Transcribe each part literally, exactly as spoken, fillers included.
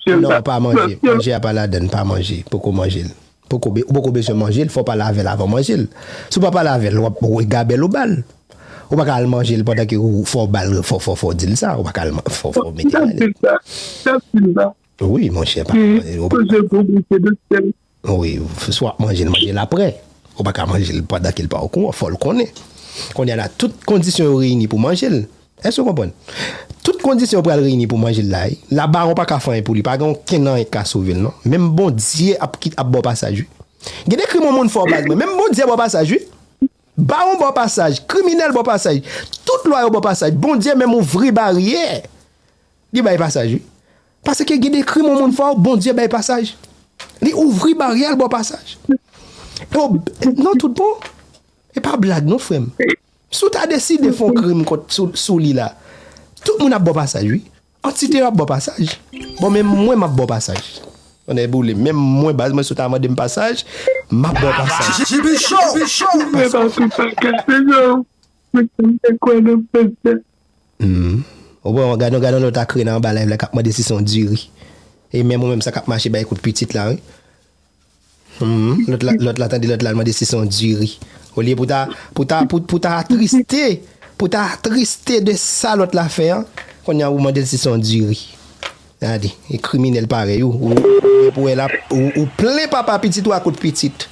Non, pa manje. Manje a pa ladann, pa manje. Poko manje l. Poko be- ou poko bezwen manje l, fò w pale avè l avan w manje l. Si w pa pale avè l, w ap w gabèl ou ba l. Ou pa ka al manje l pandan ke ou fò w ba l, fò fò fò w di l sa, ou pa ka al man- fò fò w mete l ale. Wi, monchè, pa ou pa- Wi, swa w ap manje l, manje l aprè. Ou pa ka manje l pandan ke l pa okouran, fò l konnen. Kounye a la, tout kondisyon yo reyini pou manje l. Èske w konprann? Tout kondisyon yo pral reyini pou manje l la, wi. La, bawon pa ka fè anyen pou li, pa gen okenn anyen ki ka sove l, non. Menm Bondye ap, ki ap ba w pasaj, wi. Gen de krim yon moun fè w baz mwen, menm Bondye ba w pasaj, wi. Bawon ba w pasaj, kriminèl ba w pasaj, tout lwa yo ba w pasaj. Bondye menm ouvri baryè. Li bay pasaj, wi. Paske gen de krim yon moun fè w, Bondye bay pasaj. Li ouvri baryè, l ba w pasaj. E w, non, tout bon. E pa blag, non, frè m. Si w ta deside fè yon krim kont sou, sou li la, tout moun ap ba w pasaj, wi. Antite yo ap ba w pasaj. Bon, menm mwen, m ap ba w pasaj. Tonnè boule, menm mwen, baz mwen, si w ta mande m pasaj, m ap ba w pasaj. J P Show! J P Show! Mwen pa tout bagay, se yo. Mwen te kwè nan fèt. Hmm. Ou bon, gade, gade lòt a kriye nan anba live la k ap mande si se yon diri. E menm ou menm sa k ap mache bay kout pitit la, wi. Hmm. Lòt la, lòt la tande lòt la mande si se yon diri. Olye pou ta, pou ta, pou, pou ta atriste, pou ta atriste de sa lòt la fè an, kounye a ou mande l si se yon diri. Gade, e kriminèl parèy ou, ou, ou, ou, ou, ou plen papa pitit ou a kout pitit.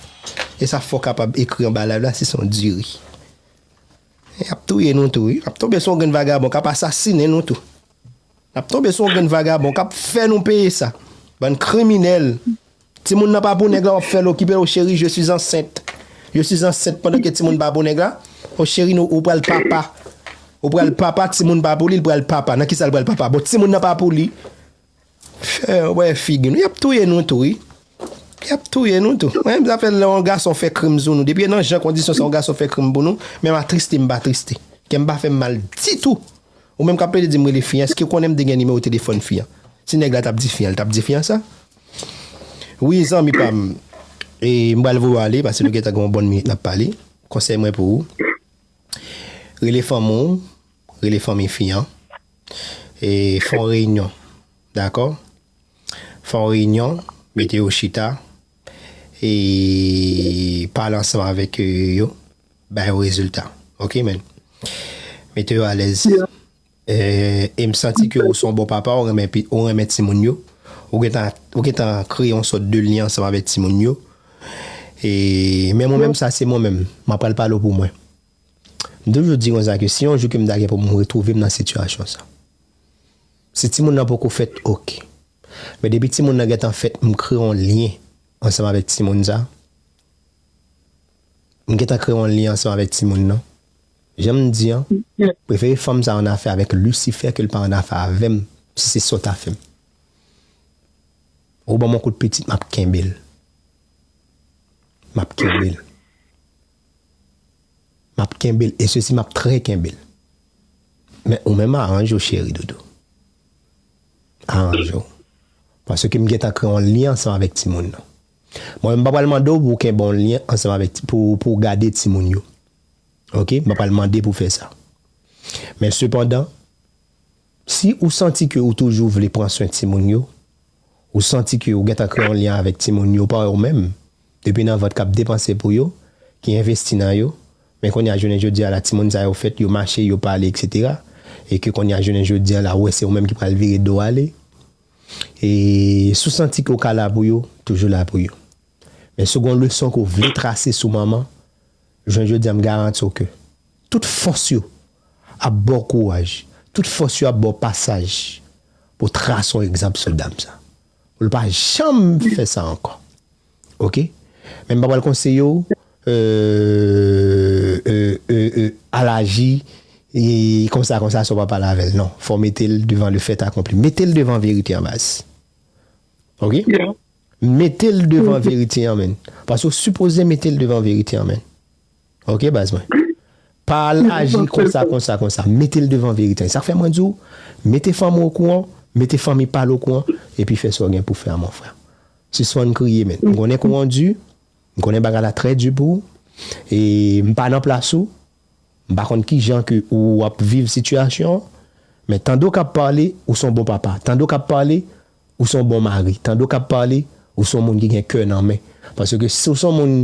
E sa fò w kapab ekri anba live la si se yon diri. Y ap touye nou tou, wi. N ap tonbe sou yon grenn vagabon k ap asasinen nou tou. N ap tonbe sou yon grenn vagabon k ap fè nou peye sa. Bann kriminèl. Timoun nan pa pou nèg la, w ap fè l okipe l, o cheri, je suis enceinte. Je suis enceinte pandan ke timoun pa pou nèg la. O cheri, nou, ou pral papa. Ou pral papa, timoun pa pou li, l pral papa. Nan kisa l pral papa? Bon, timoun nan pa pou li. Fè, wè figi nou. Y ap touye nou tou, wi. Y ap touye nou tou. Mwen, m zafè lè yon gason fè krim sou nou. Depi nan jan kondisyon sa yon gason fè krim pou nou, menm atriste m pa triste. Kè m pa fè m mal ditou. Ou menm k ap plede di m rele fi an, èske w konnen m te gen nimewo telefòn fi an? Si nèg la t ap di fi an, l t ap di fi an sa? Wi, zanmi pa m. E m pral voye w ale, paske nou gentan gen yon bon minit n ap pale. Konsèy mwen pou ou, rele fanmi w, rele fanmi fi an. E fè yon reyinyon. Dakò? Fè yon reyinyon, mete yo chita, e pale ansanm avèk, e, yo, ba yo rezilta. Oke, men. Mete yo alèz. E, e m santi ke ou se yon bon papa, ou renmen pi- ou renmen timoun yo. Ou gentan, ou gentan kreye yon sòt de lyen ansanm avèk timoun yo. E menm ou menm, sa se mwen menm. M ap pral pale w pou mwen. M toujou di konsa ke si yon jou ke m ta gen pou m retwouve m nan sitiyasyon sa, si timoun nan poko fèt, oke. Men depi timoun nan gentan fèt, m kreye yon lyen ansanm avèk timoun sa. M gentan kreye yon lyen ansanm avèk timoun nan. Jan m di an, prefere fanm sa an afè avèk Lisifè ke l pa an afè avè m, si se sa w ta fè m. Ou ban m yon kout pitit, m ap kenbe l. M ap kenbe l. M ap kenbe l, e sesi m ap trè kenbe l. Men ou menm aranje w, cheri doudou. Aranje w. Paske m gentan kreye yon lyen ansanm avèk timoun nan. Mwen, m pa pral mande w pou w kenbe yon lyen ansanm avèk ti- pou, pou w gade timoun yo. Oke? M pa pral mande pou w fè sa. Men sepandan, si ou santi ke ou toujou vle pran swen timoun yo, ou santi ke ou gentan kreye yon lyen avèk timoun yo pa ou menm, depi nan vant k ap depanse pou yo, ki envesti nan yo, men kounye a jounen jodi a la, timoun sa yo fèt, yo mache, yo pale, etsetera, e ke kounye a jounen jodi a la, ou wè se ou menm ki pral vire do ale, e si w santi ke w ka la pou yo, toujou la pou yo. Men si w gen yon leson ke w vle trase sou manman, jounen jodi a, m garanti w ke tout fòs yo ap ba w kouraj, tout fòs yo ap ba w pasaj pou w trase yon egzanp sou dam sa. Pou l pa janm fè sa ankò. Oke? Men m pa pral konseye w, euh, euh, euh, euh, al aji, e konsa, konsa, san w pa pale avè l. Non, fò w mete l devan le fait accompli. Mete l devan verite an, baz. Oke? Mete l devan verite an, menn. Paske w sipoze mete l devan verite an, menn. Oke, baz mwen. Pa al aji konsa, konsa, konsa. Mete l devan verite an. Sa k fè mwen di w, mete fanmi w okouran, mete fanmi pa l okouran, epi fè sa w gen pou fè a, mon frè. Sispann kriye, menn. M konnen kou an di, m konnen bagay la trè di pou ou, e m pa nan plas ou, m pa konn kijan ke ou ap viv sitiyasyon an, men tande w k ap pale, ou se yon bon papa. Tande w k ap pale, Ou se yon bon mari. Tande w k ap pale, ou se yon moun ki gen kè nan men. Paske si w se yon moun,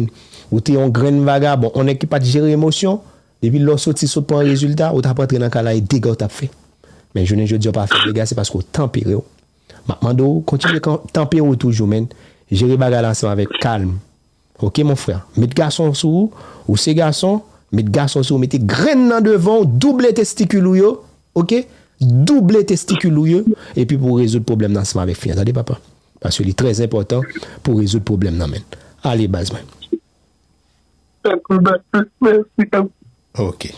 ou te yon grenn vagabon, yon nèg ki pa t jere emosyon, depi lè w soti sot pran rezilta, ou t ap rantre nan kay la e dega w t ap fè. Men jounen jodi a w pa fè dega, se paske w tanpere w. M ap mande w, kontinye kan- tanpere w toujou, men jere bagay la ansanm avèk kalm. Oke, mon frè. Met gason sou ou, ou se gason, met gason sou ou, mete grenn nan devan w, double testikil ou yo, oke? Double testikil ou yo, epi pou w rezoud pwoblèm nan ansanm avèk fi an. Tande, papa. Paske li trè enpòtan pou w rezoud pwoblèm nan, men. Ale, baz mwen. Dakò, dakò. Mèsi, Kap. Oke.